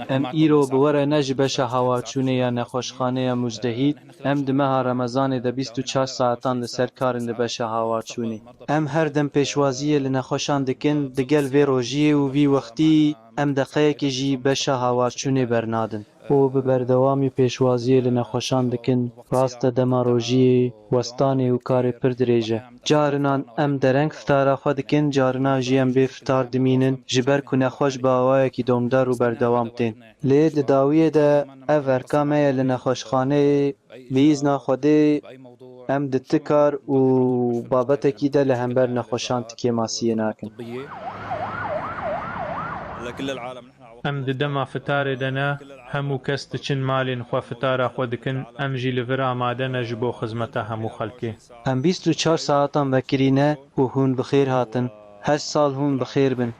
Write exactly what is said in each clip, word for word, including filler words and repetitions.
Em îro bi we re ne ji beşa hawarçûnê ya nexweşxaneya Mucdehîd, em di meha Remezanê de bîst û çar saetan li ser kar in li beşa hawarçûnê. Em her dem pêşwaziyê li nexweşan dikin, digel vê rojiyê û vî wextî em deqeyekê jî beşa hawarçûnê bernadin. Û bi berdewamî pêşwaziyê li nexweşan dikin, rast e dema rojiyê, westanê û karê pir dirêj e. Carinan em dereng fitara xwe dikin, carinan jî em bê fitar dimînin, ji ber ku nexweş bi awayekî domdar û berdewam tên. Lê di dawiyê de ev erka me ye li nexweşxaneyê, bi îzna Xwedê em di ti kar û babetekî de li hember nexweşan ti kêmasiyê nakin. Em di dema fitarê de ne, hemû kes diçin malên xwe fitara xwe dikin, em jî li vir amade ne ji bo xizmeta hemû xelkê. Em bîst û çar saetan vekirî ne û hûn bi xêr hatin. Her sal hûn bi xêr bin.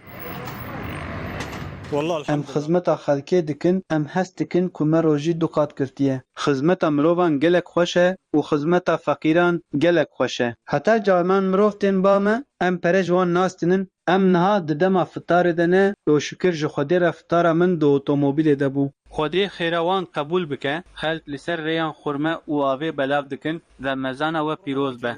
Em xizmeta xelkê dikin, em hest dikin ku me rojî du qat girtiye. Xizmeta mirovan gelek xweş e û xizmeta feqîran gelek xweş e. Heta carinan mirov tên ba me, em pere ji wan nastînin. Em niha di dema fitarê de ne û şikir ji Xwedê re fitara min di otomobîlê de bû. Xwedê xêra wan qebûl bike. Xelk li ser rêyan xurme û avê belav dikin, Remezana we pîroz be.